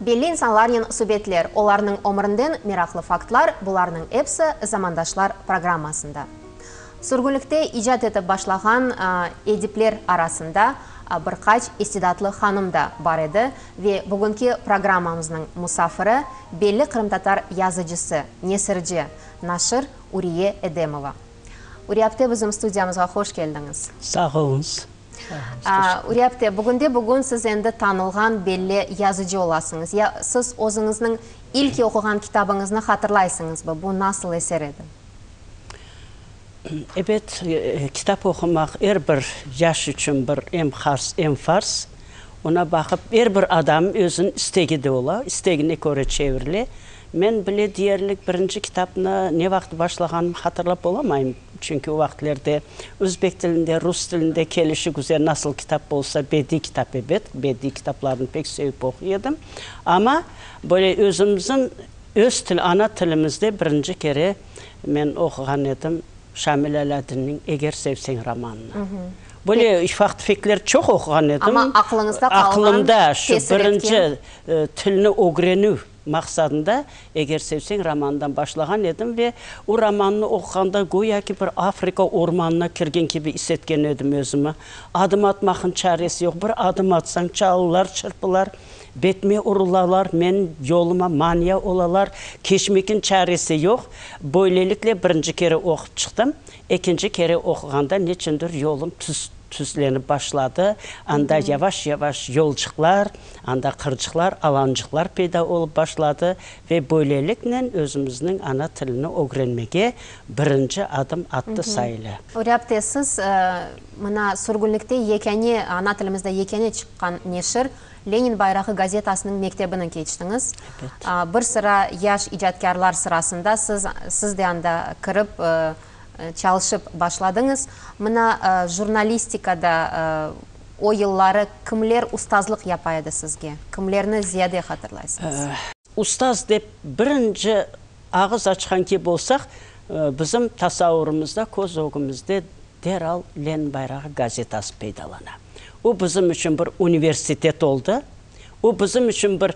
Belli insanlarnen subetler, olarnıñ ömründen meraqlı faktlar, bularnıñ episi Zamandaşlar programmasında. Sürgünlikte icat etip başlağan edipler arasında bir qaç istidatlı hanım da bar edi ve bugünki programmamıznıñ musafiri, belli qırımtatar yazıcısı, nesirci, naşir Uriye Edemova. Uriye apte, bizim studiyamızğa hoş keldiñiz. Sağ oluñız. Uriye apte, bugünde-bugün siz endi tanılğan, belli yazıcı olasıñız. Ya siz özüñizniñ ilki oquğan kitabıñıznı hatırlaysıñızmı? Bu nasıl eser edi? Ebet, kitap oqumaq er bir yaş içün bir em hars, em farz. Ona baqıp, er bir adam özüniñ istegi de ola, istegine köre çevirile. Men bile deyerlik birinci kitapnı ne vaqıt başlağanımnı hatırlap olamayım, çünki o vaqıtlerde özbek tilinde, rus tilinde kelişi güzel nasıl kitap olsa, bediy kitap ebet, bediy kitaplarnı pek sevip oquy edim. Amma böyle özümizniñ öz til, ana tilimizde birinci kere Men oquğan edim Şamil Alâdinniñ Eger sevseñ romanını. Böyle ufaq-tüfekler çoq oquğan edim. Amma aqlıñızda qalğan, Aqlımda şu tesir etken. birinci tilni ögrenüv maqsadında Eger sevseñ romanından başlağan edim ve o romannı oquğanda güya ki bir Afrika ormanına kirgen kibi is etken edim özümi. Adım atmaqnıñ çaresi yoq, bir adım atsañ çalılar, çırpılar. Betime urulalar, menim yoluma mania olalar, keçmekin çaresi yoq. Böylelikle birinci kere oqup çıqtım. Ekinci kere oquğanda neçündir yolum tüz tüzlenip başladı. Anda yavaş-yavaş yolcuqlar, anda qırcıqlar, alancıqlar peyda olıp başladı ve böyleliknen özümizniñ ana tilini ögrenmege birinci adım attı sayıla. Uriye apte, siz mına sürgünlikte yekâne, ana tilimizde yekâne çıqqan neşir Lenin bayrağı gazetasınıñ mektebini keçtiñiz. Bir sıra yaş icatkârlar sırasında siz, siz de anda kirip çalışıp başladıñız. Mına jurnalistikada o yılları kimler ustazlıq yapa edi sizge? Kimlerni ziyade hatırlaysıñız? Ustaz dep birinci ağız açqan kibi olsaq, bizim tasavurımızda, köz ögümizde deral Lenin bayrağı gazetası peydalana. O bizim içün bir universitet oldı. O bizim içün bir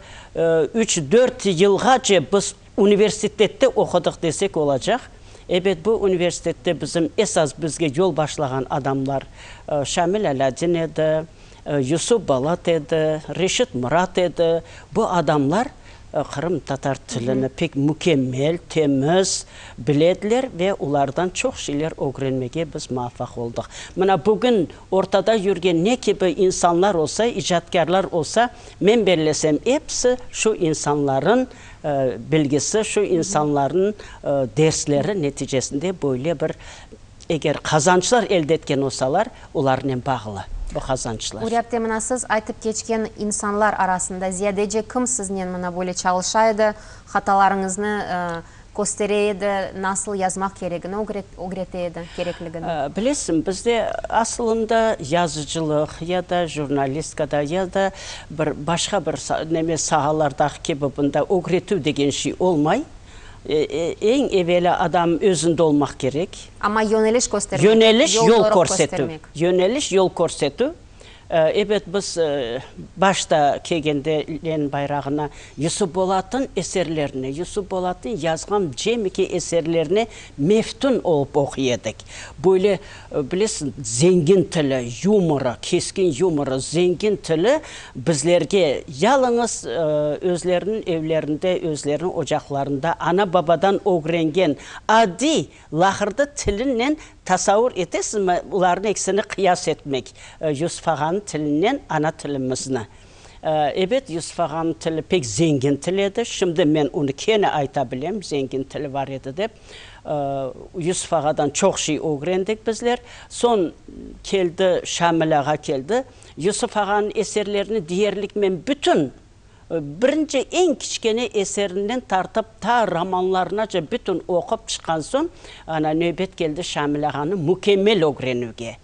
üç-dört yılğace biz universitette oqudıq desek olacaq. Ebet, bu universitette bizim esas bizge yol başlağan adamlar Şamil Alâdin edi, Yusuf Bolat edi, Reşit Murat edi. Bu adamlar qırımtatar tilini pek mükemmel, temiz bile ediler ve olardan çoq şeyler ögrenmege biz muvafaq oldıq. Mına bugün ortada yürgen ne kibi insanlar olsa, icatkârlar olsa, men bellesem, episi şu insanların bilgisi, şu insanların dersleri neticesinde böyle bir Eger qazançlar elde etken olsalar, olarnen bağlı bu qazançlar. Uriye apte, mına siz aytıp keçken insanlar arasında ziyadece kim siznen mına böyle çalışa edi, hatalarıñıznı köstere edi, nasıl yazmaq keregini ögrete edi, kerekligini? Bilesiñ, bizde asılında yazıcılıq ya da jurnalistkada ya da bir başqa bir neme saalardaki kibi bunda ögretüv degen şey olmay. Eñ evelâ adam özünde olmaq kerek. Amma yöneliş köstermek, Yöneliş, yol körsetüv. Yöneliş, yol körsetüv. Ebet, biz başta kelgende Lenin bayrağına Yusuf Bolatnıñ eserlerini, Yusuf Bolatnıñ yazğan cemiki eserlerini meftun olıp oquy edik. Böyle, bilesiñ, zengin tili, yumorı, keskin yumorı, zengin tili bizlerge yalıñız özleriniñ evlerinde, özleriniñ ocaqlarında ana-babadan ögrengen adiy laqırdı tilinen tasavur etesizmi, bularnıñ ekisini qıyas etmek, Yusuf ağanıñ tilinen ana tilimizni. Ebet, Yusuf ağanıñ tili pek zengin til edi. Şimdi men onı kene ayta bilem, zengin tili bar edi dep. Yusuf ağadan çoq şey ögrendik bizler. Soñ keldi, Şamil ağa keldi. Yusuf ağanıñ eserlerini deyerlik men bütün, birinci eñ kiçkene eserinden tartıp ta romanlarınaca bütün oqup çıqqan soñ, ana, nöbet keldi Şamil ağanı mükemmel ögrenüvge.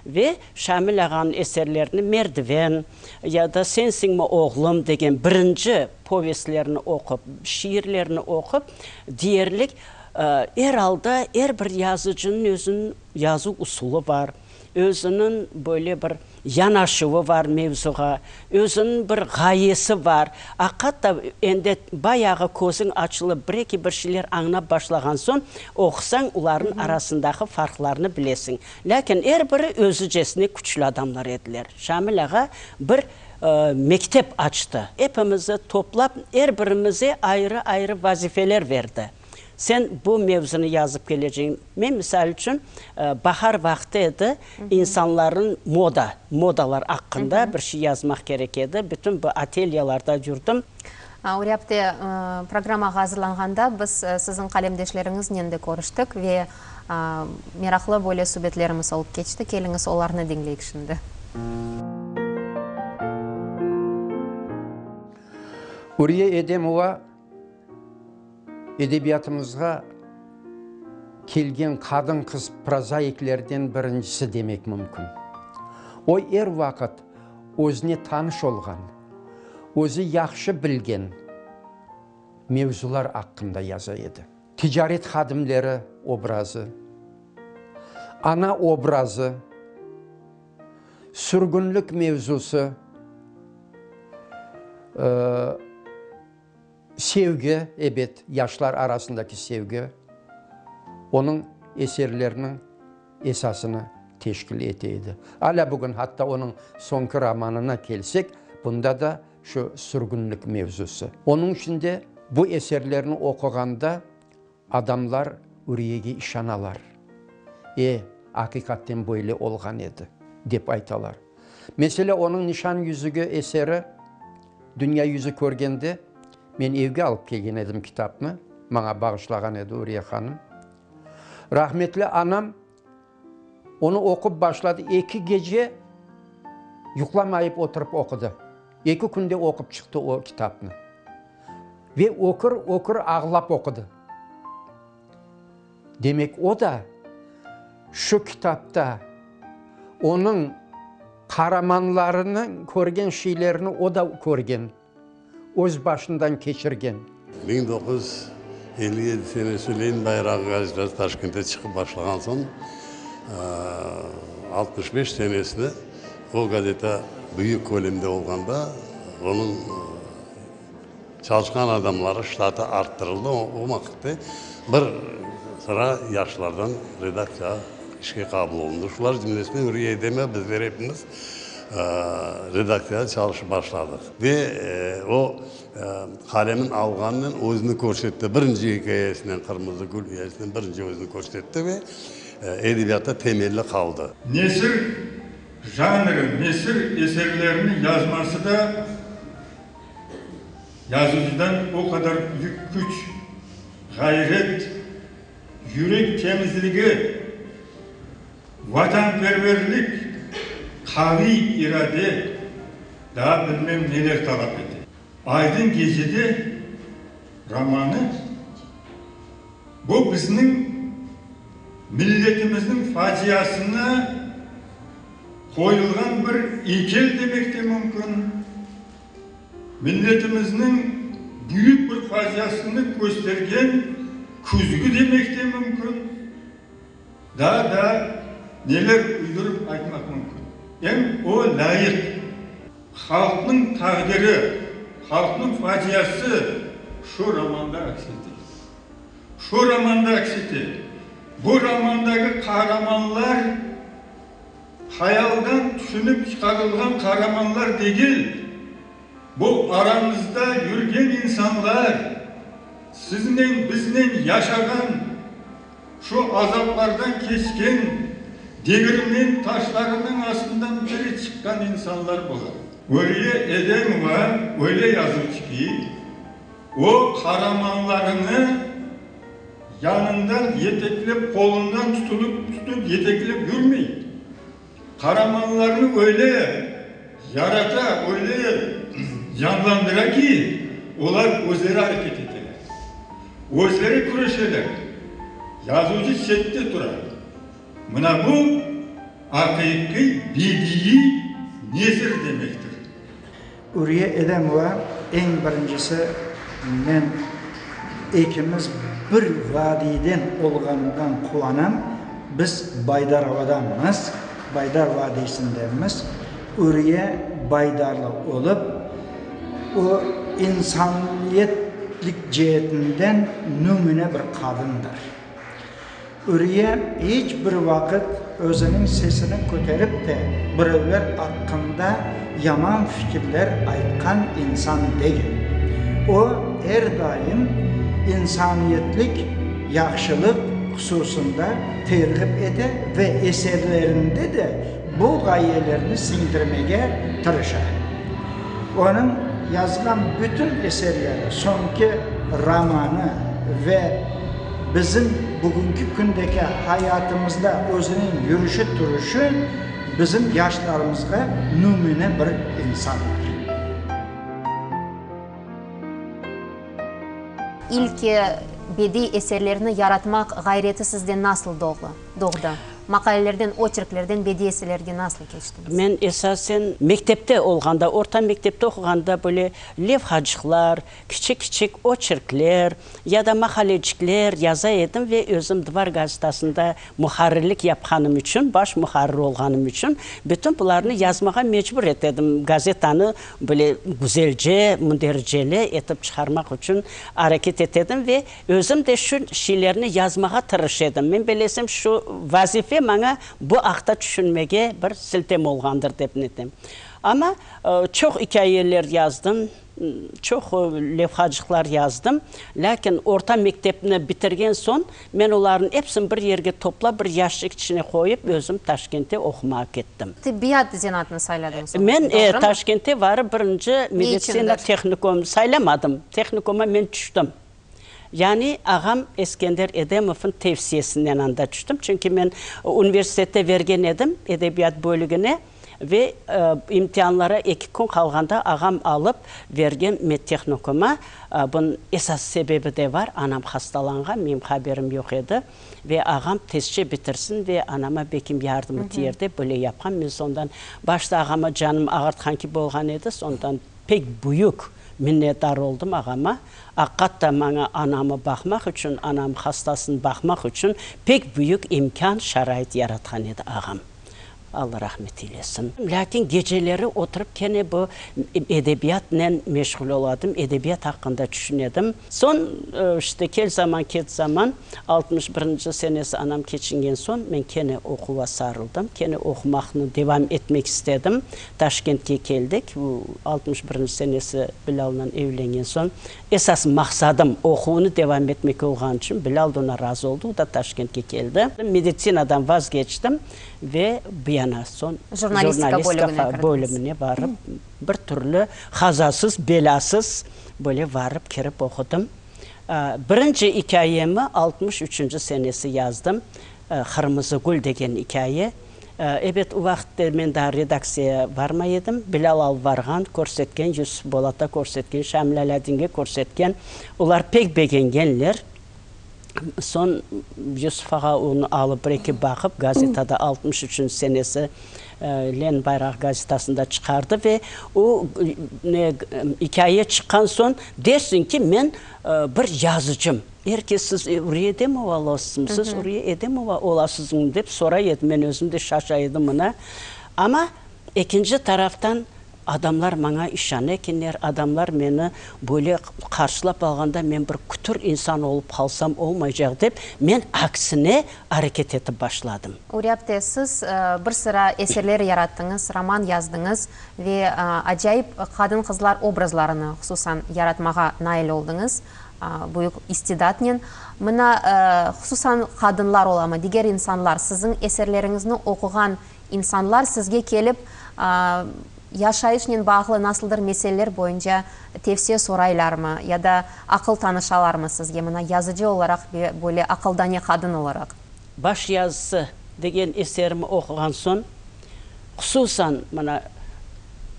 Ve Şamil ağanıñ eserlerini Merdiven ya da Sensiñmi oğlum degen birinci povestlerini oqup, şiirlerini oqup, deyerlik. Er alda er bir yazıcınıñ özüniñ yazuv usulı bar, özüniñ böyle bir yanaşuvı bar mevzuğa, özüniñ bir ğayesi bar. Aqatta endi bayağı közüñ açılıp, bir-eki bir şeyler añlap başlağan soñ, oqusañ, olarnıñ arasındaki farqlarnı bilesiñ. Lâkin er biri özücesine küçlü adamlar ediler. Şamil ağa bir mektep açtı. Epimizi toplap, er birimize ayrı-ayrı vazifeler berdi. Sen bu mevzunı yazıp keleceñ. Men, misal içün, bahar vaqtı edi, insanların moda, modalar aqqında bir şey yazmaq kerek edi. Bütün bu atelyalarda yürdim. Uriye apte, programmağa azırlanğanda biz siziñ qalemdeşleriñiznen de körüştik ve meraqlı böyle subetlerimiz olıp keçti. Keliñiz, olarnı diñleyik şimdi. Uriye Edemova edebiyatımızğa kelgen qadın-qız prozaiklerden birincisi demek mümkün. O er vaqıt özüne tanış olğan, özü yahşı bilgen mevzular aqqında yaza edi. Ticaret hadimleri obrazı, ana obrazı, sürgünlik mevzusı, Sevgi, ebet, yaşlar arasındaki sevgi onıñ eserleriniñ esasını teşkil ete edi. Alâ bugün, hatta onıñ soñki romanına kelsek, bunda da şu sürgünlik mevzusı. Onıñ içün de bu eserlerni oquğanda Adamlar Üriyege işanalar. E, aqiqaten böyle olğan edi, dep aytalar. Meselâ, onıñ Nişan yüzügi eseri dünya yüzü körgende, men evge alıp kelgen edim kitapnı, maña bağışlağan edi Uriye hanım. Rahmetli anam Onı oqup başladı, eki gece yuqlamayıp oturıp oqudı. Eki künde oqup çıqtı o kitapnı. Ve ökür-ökür ağlap oqudı. Demek, o da şu kitapta onıñ qaramanlarınıñ körgen şeylerini o da körgen. Öz başından keçirgen. 1957 senesi Lenin bayrağı gazetası Taşkent'te çıqıp başlağan soñ, 65 senesinde o gazeta büyük kölemde olğanda, onıñ çalışqan adamları, ştatı arttırıldı. O vaqıtte bir sıra yaşlardan redaktsiyağa işke qabul olundı. Şular cümlesinde Üriyye Edemova, bizler epimiz redaktsiyada çalışıp başladıq. Ve o, qalemin alğanınen özüni körsetti. Birinci ikâyesinen, Qırmızı gül ikâyesinen birinci özüni körsetti ve edebiyatta temelli qaldı. Nesir janrı, nesir eserlerini yazması da yazıcıdan o qadar büyük küç, ğayret, yürek temizligi, vatanperverlik, qaviy irade, daa bilmem neler talap ete. Aydın gecede romanı, bu bizniñ milletimizniñ faciasına qoyulğan bir eykel demek de mümkün. Milletimizniñ büyük bir faciasını köstergen küzgü demek de mümkün. Daa da neler uydurıp aytmaq mümkün. Em o lâyıq. Halqnıñ taqdiri, halqnıñ faciası şu romanda aks ete. Şu romanda aks ete. Bu romandaki qaramanlar Hayaldan tüşünip çıqarılğan qaramanlar degil, bu aramızda yürgen insanlar, siznen, biznen yaşağan, şu azaplardan keçken, degirmen taşlarınıñ astından tiri çıqqan insanlar olar. Uriye Edemova öyle yazıcı ki, o qaramanlarını Yanından yeteklep, qolundan tutulıp, tutıp yeteklep yürmey. Qaramanlarnı öyle yarata, öyle canlandıra ki, olar özleri areket eteler. Özleri küreşeler. Yazıcı çette tura. Mına bu aqiqiy bediiy nesir demektir. Uriye Edemova, Eñ birincisi, men. Ekimiz bir vadiyden olğanından quvanam, biz Baydarovadanmız, Baydar vadiysindenmiz. Ürüye Baydarlı olıp, o, insaniyetlik ceetinden nümüne bir qadındır. Ürüye iç bir vaqıt özüniñ sesini köterip de birevler aqqında yaman fikirler aytqan insan degil. O, er daim insaniyetlik, yahşılıq hususında terğip ete ve eserlerinde de bu ğayelerni siñdirmege tırışa. Onıñ yazğan bütün eserleri, soñki romanı ve bizim bugünki kündeki hayatımızda özüniñ yürüşi-turışı bizim yaşlarımızğa nümüne bir insandır. İlki bediy eserlerni yaratmaq ğayreti sizde nasıl doğdı? Maqalelerden, oçerklerden bediy eserlerge nasıl keçtiñiz? Men esasen mektepte olğanda, orta mektepte oquğanda böyle levhacıqlar, kiçik-kiçik oçerkler ya da maqalecikler yaza edim ve özüm Dvar gazetasında muharrirlik yapqanım içün, baş muharrir olğanım içün bütün bularnı yazmağa mecbur etedim. Gazetanı böyle güzelce, mündericeli etip çıqarmaq içün areket etedim ve Özüm de şu şeylerni yazmağa tırış edim. Men belesem, şu vazife maña bu aqta tüşünmege bir siltem olğandır dep netem. Amma çoq ikâyeler yazdım, çoq levhacıqlar yazdım. Lâkin orta mektepni bitirgen soñ, men olarnıñ episini bir yerge toplap, bir yaşik içine qoyıp, özüm Taşkente oqumağa kettim. Tibbiyat zenaatını sayladıñız o vaqıt, doğrumı? Men Taşkente varıp birinci meditsina tehnikumını saylamadım. Tehnikuma men tüştim. Yani ağam Eskender Edemovnıñ tevsiyesinen anda tüştim, çünki men universitette bergen edim, edebiyat bölügine, ve imtianlara eki kün qalğanda ağam alıp bergen medtehnikuma. Bunıñ esas sebebi de bar, anam hastalanğan, menim haberim yoq edi, ve ağam tezce bitirsin ve anama bekim yardımı tiyer dep böyle yapqan. Men sondan başta ağama canım ağırtqan kibi olğan edi, sondan Pek büyük minnetdar oldım ağama, aqiqat da maña anamı baqmaq içün, anam hastasını baqmaq içün pek büyük imkân, şarait yaratqan edi ağam. Alla rahmet eylesin. Lâkin geceleri oturıp kene bu edebiyatnen meşğul oladım, edebiyat aqqında tüşünedim. Soñ, işte, kel zaman, ket zaman, 61-nci senesi anam keçingen soñ, men kene oquva sarıldım, kene oqumaqnı devam etmek istedim. Taşkentke keldik, bu 61-nci senesi Bilâlnen evlengen soñ. Esas maqsadım oquvnı devam etmek olğanı içün Bilâl da oña razı oldı, o da Taşkentke keldi. Meditsinadan vazgeçtim ve bu yana soñ jurnalistika bölümine barıp, bir türlü qazasız, belâsız böyle varıp kirip oqudım. Birinci ikâyemi 63-nci senesi yazdım, Qırmızı gül degen ikâye. Ebet, o vaqıt men daa redaktsiyağa barmay edim. Bilâl alıp barğan, körsetken, Yusuf Bolata körsetken, Şamil Alâdinge körsetken. Olar pek begengenler. Soñ Yusuf ağa onı alıp bir-eki baqıp, gazetada 63-nci senesi Lenin bayrağı gazetasında çıqardı ve o ne ikâye çıqqan soñ dersiñ ki, men bir yazıcım. Er kes siz Uriye Edemova olasızmı, siz Uriye Edemova olasızmı dep soray edi. Men özüm de şaşa edim mına. Amma ekinci taraftan adamlar maña işana ekenler, adamlar meni böyle qarşılap alğanda men bir kütür insan olıp qalsam olmaycaq dep, men aksine areket etip başladım. Uriye apte, siz bir sıra eserler yarattıñız, roman yazdıñız ve acayip qadın-qızlar obrazlarını hususan yaratmağa nail oldıñız. Büyük istidatnen. Mına, hususan qadınlar olamı, diger insanlar, siziñ eserleriñizni oquğan insanlar sizge kelip, yaşayışnen bağlı nasıldır meseleler boyunca tevsiye soraylarmı ya da aqıl tanışalarmı sizge, mına, yazıcı olaraq ve böyle aqıldane qadın olaraq? Baş yazısı degen eserimi oquğan soñ, hususan, mına,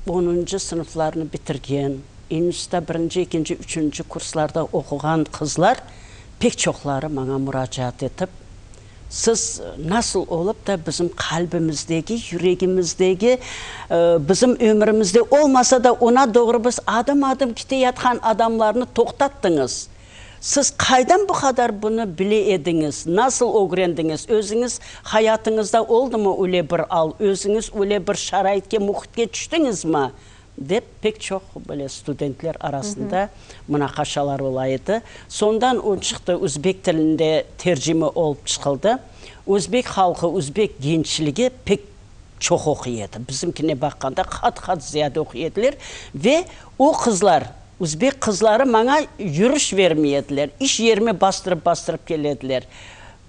onuncı sınıflarnı bitirgen, İnstitutta birinci, ekinci, üçünci kurslarda oquğan qızlar pek çoqları maña muracaat etip, Siz nasıl olıp da bizim qalbimizdeki, yüregimizdeki, bizim ömürimizde olmasa da, oña doğru biz adım-adım keteyatqan adamlarnı toqtattıñız? Siz qaydan bu qadar bunı bile ediñiz, nasıl ögrendiñiz, özüñiz hayatıñızda oldumı öyle bir al, özüñiz öyle bir şaraitke, muhitke tüştiñizmi? Dep pek çoq böyle studentler arasında munaqaşalar ola edi. Soñdan o çıqtı, özbek tilinde tercime olıp çıqıldı. Özbek halqı, özbek gençligi pek çoq oquy edi. Bizimkine baqqanda qat-qat ziyade oquy ediler. Ve o qızlar, özbek qızları maña yürüş vermey ediler. İş yerime bastırıp-bastırıp kele ediler.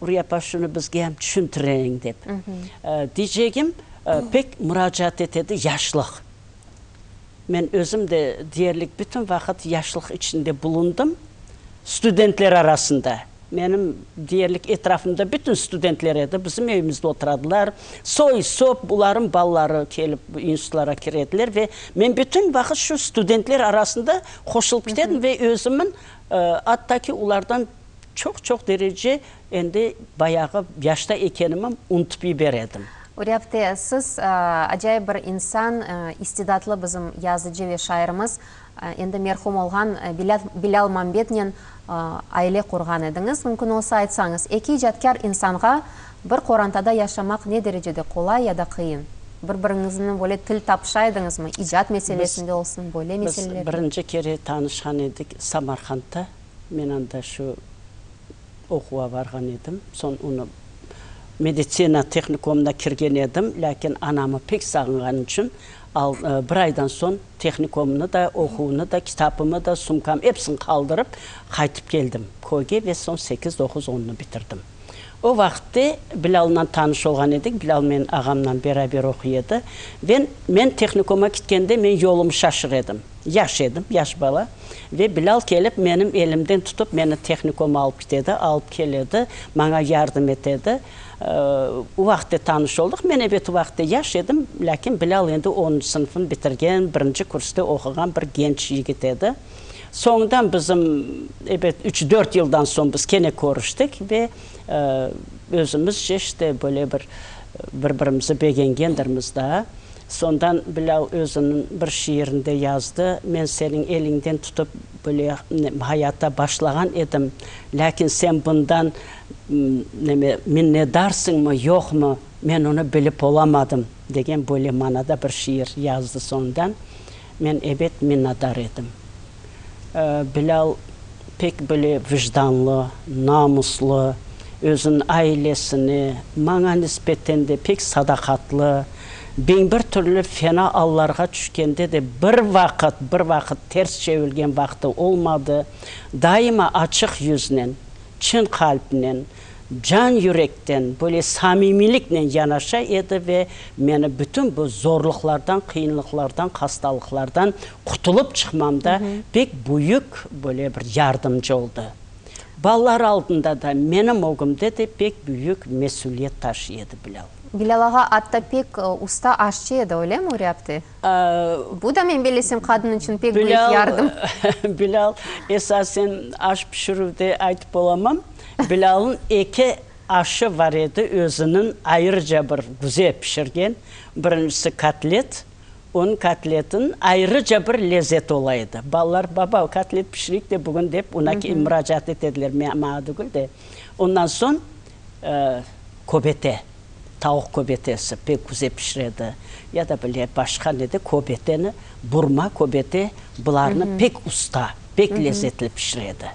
Uriye apa, şunı bizge em tüşüntiriñ, dep. Deycegim, pek muracaat ete edi yaşlıq. Men özüm de deyerlik bütün vaqıt yaşlıq içinde bulundım, studentler arasında. Menim deyerlik etrafımda bütün studentler edi, bizim evimizde oturadılar. Soy-sop, bularnıñ balaları kelip institutlara kire ediler ve men bütün vaqıt şu studentler arasında qoşulıp kete edim ve özümin atta ki olardan çoq-çoq derece endi bayağı yaşta ekenimi unutıp yiber edim. Uriye apte, siz acayip bir insan, istidatlı bizim yazıcı ve şairimiz, endi merhum olğan Bilâl Mambetnen aile qurğan ediñiz. Mümkün olsa aytsañız, eki icatkâr insanğa bir qorantada yaşamaq ne derecede qolay ya da qıyın? Bir-biriñizni böyle til tapışa ediñizmi, icat meselesinde olsun, böyle meselelerde? Biz birinci kere tanışqan edik Samarqandda. Men anda şu oquva barğan edim. Soñ onı meditsina tehnikumına kirgen edim, lâkin anamı pek sağınğanım içün al bir aydan soñ tehnikumnı da, oquvnı da, kitapımı da, sumkam episini qaldırıp qaytıp keldim köyge ve soñ sekiz, doquz, onnı bitirdim. O vaqıtte Bilâlnan tanış olğan edik, Bilâl menim ağamnan beraber oquy edi. Ve men tehnikuma kitkende men yolum şaşır edim. Yaş edim, yaş bala. Ve Bilâl kelip menim elimden tutıp meni tehnikuma alıp kitedi, alıp keledi, maña yardım etedi. O vaqıtte tanış oldıq. Men ebet o vaqıtte yaş edim, lâkin Bilâl endi onuncu sınıfını bitirgen, birinci kursta oquğan bir genç yigit edi. Soñundan bizim, ebet, üç-dört yıldan soñ biz kene körüştik ve özümizce işte böyle bir bir-birimizi begengendirmiz daa. Soñdan Bilâl özüniñ bir şiirinde yazdı, Men seniñ eliñden tutıp böyle hayata başlağan edim, lâkin sen bundan neme, minnetdarsıñmı, yoqmı, men onı bilip olamadım, degen böyle manada bir şiir yazdı soñundan. Men ebet minnetdar edim. Bilâl pek böyle vicdanlı, namuslı, özüniñ ailesine, maña nisbeten de pek sadaqatlı, 1001 türlü fena allarğa tüşkende de bir vaqıt, bir vaqıt ters çevirgen vaqtı olmadı, daima açıq yüznen, çın qalpnen, can yürekten, böyle samimiyliknen yanaşa edi ve meni bütün bu zorluqlardan, qıyınlıqlardan, hastalıqlardan qutulıp çıqmamda pek büyük böyle bir yardımcı oldı. Balalar aldında da, menim ögümde de pek büyük mesüliyet taşıy edi Bilâl. Bilâl ağa atta pek usta aşçı edi, öylemi, Uriye apte? Bu da, men bellesem, qadın içün pek büyük yardım. Bilâl, esasen, aş pişirüvde aytıp olamam. Bilâlnıñ eki aşı var edi, özüniñ ayrıca bir güzel pişirgen. Birincisi kotlet, onıñ kotletiniñ ayrıca bir lezeti ola edi. Balalar, baba, kotlet pişireyik de bugün, dep oña muracaat ete ediler, maña degil de. Ondan soñ köbete. Tavuq köbetesi pek güzel pişiredi. Ya da bile başqa ne de köbeteni, burma köbete, bularnı pek usta, pek lezetli pişiredi.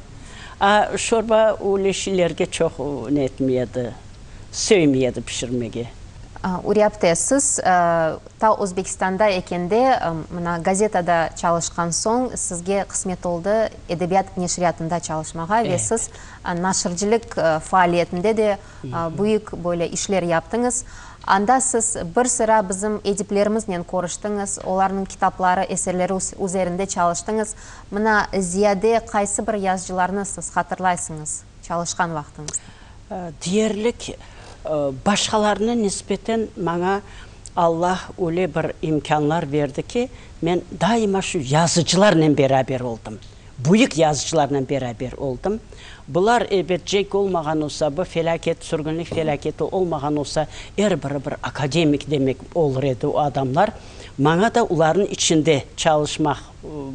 A şorba öyle şeylerge çoq ne etmey edi, sevmey edi pişirmege. Uriye apte, siz ta Özbekistanda ekende, mına gazetada çalışqan soñ, sizge qısmet oldı edebiyat neşriyatında çalışmağa ve siz naşircilik faaliyetinde de Büyük böyle işler yaptıñız. Anda siz bir sıra bizim ediplerimiznen körüştiñiz, olarnıñ kitapları, eserleri üzerinde çalıştıñız. Mına, ziyade qaysı bir yazıcılarnı siz hatırlaysıñız çalışqan vaqtıñızda? Deyerlik, başqalarına nisbeten maña Alla öyle bir imkânlar berdi ki, men daima şu yazıcılarnen beraber oldım. Büyük yazıcılarnen beraber oldım. Bular, ebet, cenk olmağan olsa, bu felâket, sürgünlik felâketi olmağan olsa, er biri bir akademik demek olur edi o adamlar. Maña da olarnıñ içinde çalışmaq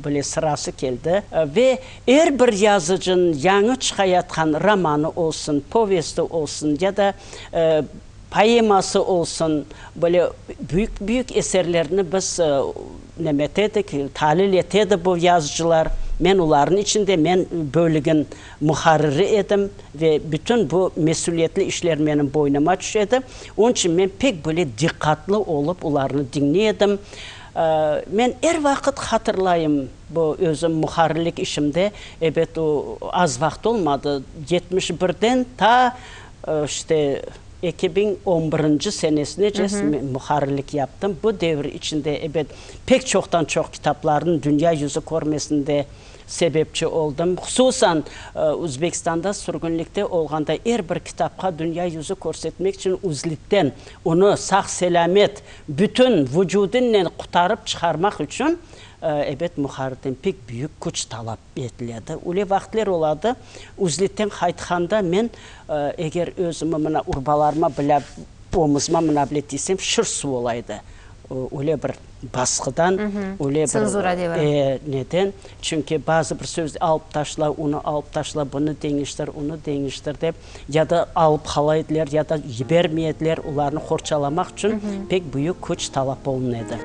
bile sırası keldi. Ve er bir yazıcınıñ yañı çıqayatqan romanı olsun, povesti olsun ya da poeması olsun, böyle büyük-büyük eserlerni biz neme etedik, talil etedi bu yazıcılar. Men olarnıñ içinde, men bölügin muharriri edim ve bütün bu mesüliyetli işler menim boynuma tüşedi. Onıñ içün men pek böyle diqqatlı olıp olarnı diñley edim. Men er vaqıt hatırlayım, bu özüm muharrirlik işimde, ebet, o az vaqıt olmadı, 71-den ta, işte, 2011-nci senesinece men muharrirlik yaptım. Bu devir içinde, ebet, pek çoqtan-çoq kitaplarnıñ dünya yüzü körmesinde sebepçi oldım. Hususan, Özbekistanda sürgünlikte olğanda er bir kitapqa dünya yüzü körsetmek içün üzlükten onı sağ-selâmet, bütün vucudınen qutarıp çıqarmaq içün, ebet, muharrirden pek büyük küç talap etiledi. Öyle vaqıtler oladı, üzlükten qaytqanda men, eger özümi mına urbalarıma bile, omuzıma mına bile tiysem, şır suv ola edi. Öyle bir basqıdan, öyle bir Tsenzura devri. Neden? Çünki bazı bir söz alıp taşla, onı alıp taşla, bunı deñiştir, onı deñiştir dep, ya da alıp qala ediler, ya da yibermey ediler, olarnı qorçalamaq içün pek büyük küç talap oluna edi.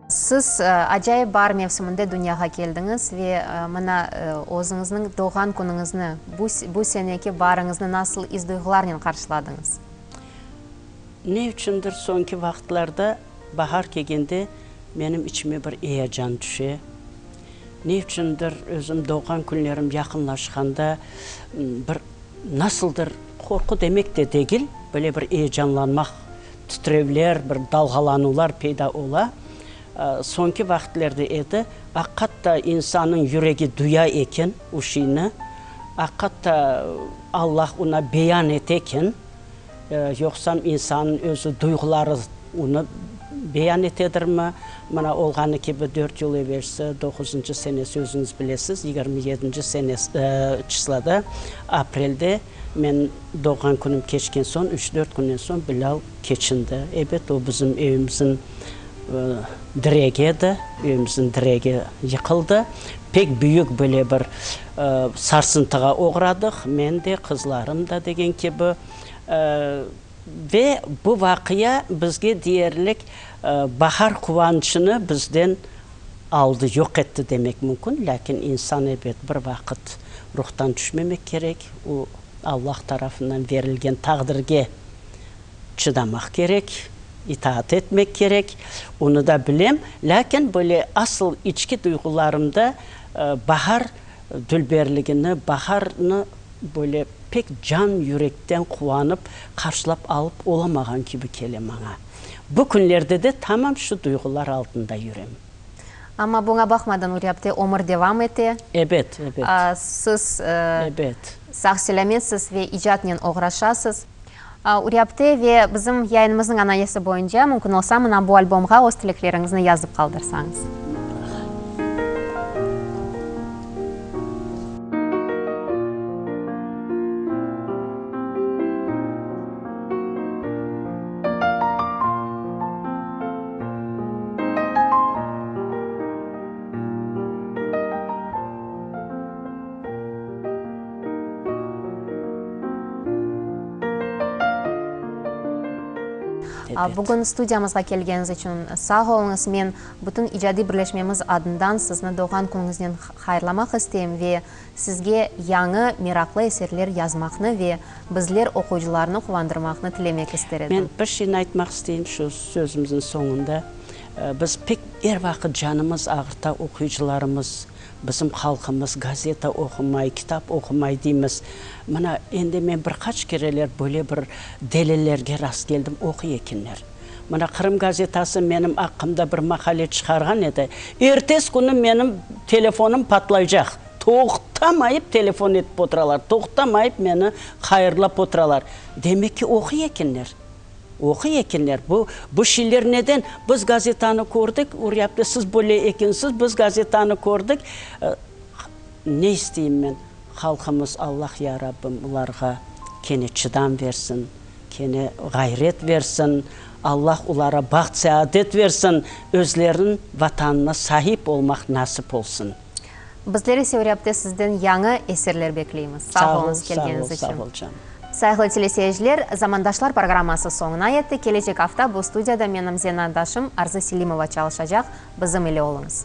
Siz acayip baar mevsiminde dünyağa keldiñiz ve mına özüñizniñ doğğan künüñizni, bu bu seneki baarıñıznı nasıl is-duyğularnen qarşıladıñız? Ne içündir soñki vaqıtlarda bahar kelgende menim içime bir eyecan tüşe. Ne içündir özüm doğğan künlerim yaqınlaşqanda bir nasıldır qorqu demek de degil, böyle bir eyecanlanmaq Titrevler, bir dalğalanuvlar peyda ola. Soñki vaqıtlerde edi, aqatta insannıñ yüregi duya eken o şeyni, aqatta Allah ona beyan ete eken, yoqsam insannıñ özü duyğuları onı beyan etedirmi? Mına olğanı kibi dört yıl evelsi, doquzıncı senesi özüñiz bilesiz, 27-nci senesi, çısloda, aprelde Men doğğan künüm keçken soñ, üç-dört künden soñ Bilâl keçindi. Ebet, o bizim evimizniñ diregi edi, evimizniñ diregi yıqıldı. Pek büyük böyle bir sarsıntığa oğradıq, men de, qızlarım da degen kibi. Ve bu vaqia bizge deyerlik bahar quvançını bizden aldı, yoq etti demek mümkün. Lâkin insan, ebet, bir vaqıt ruhtan tüşmemek kerek, o, Allah tarafından berilgen taqdirge çıdamaq kerek, itaat etmek kerek, onı da bilem. Lâkin böyle asıl içki duyğularımda bahar dülberligini, baharnı Böyle pek can-yürekten quvanıp qarşılap alıp olamağan kibi kele maña. Bu künlerde de tamam şu duyğular altında yürem. Amma buña baqmadan Uryapte ömür devam ete. Ebet, ebet. Siz Ebet. sağ-selâmetsiz ve icatnen oğraşasız. Uryapte ve bizim yayınımıznıñ ananesi boyunca, mümkün olsa, mına bu albomğa öz tilekleriñizni yazıp qaldırsañız. Bugün studiyamızğa kelgeniñiz içün sağ oluñız. Men bütün icadiy birleşmemiz adından sizni doğğan künüñiznen hayırlamaq isteyim ve sizge yañı meraqlı eserler yazmaqnı ve bizler oquyıcılarnı quvandırmaqnı tilemek ister edim. Men bir şeyni aytmaq isteyim şu sözümizniñ soñunda. Biz pek er vaqıt canımız ağırta oquyıcılarımız. Bizim halqımız gazeta oqumay, kitap oqumay deymiz. Mına, endi men bir qaç kereler böyle bir delillerge rastkeldim, oquy ekenler. Mına, Qırım gazetası menim aqqımda bir maqale çıqarğan edi. Ertesi künü menim telefonım patlaycaq. Toqtamayıp telefon etip oturalar, toqtamayıp meni hayırlap oturalar. Demek ki, oquy ekenler. Oquy ekenler. Bu, bu şeyler neden? Biz gazetanı kördik, Ur yaptı, siz böyle ekensiz, biz gazetanı kördik. Ne isteyim men? Halqımız, Allah, ya Rabbim, olarğa kene çıdam versin, kene ğayret versin, Allah olara baht-seadet versin, özleriniñ Vatanına saip olmaq nasip olsun. Bizler ise Ur apte sizden yañı eserler bekleymiz. Sağ oluñız kelgeniñiz içün. Sağ ol, sağ ol, canım. Sayğılı teleseyirciler, Zamandaşlar programması soñuna yetti. Kelecek afta bu studiyada menim zenaatdaşım Arzı Selimova çalışacaq. Bizim ile oluñız.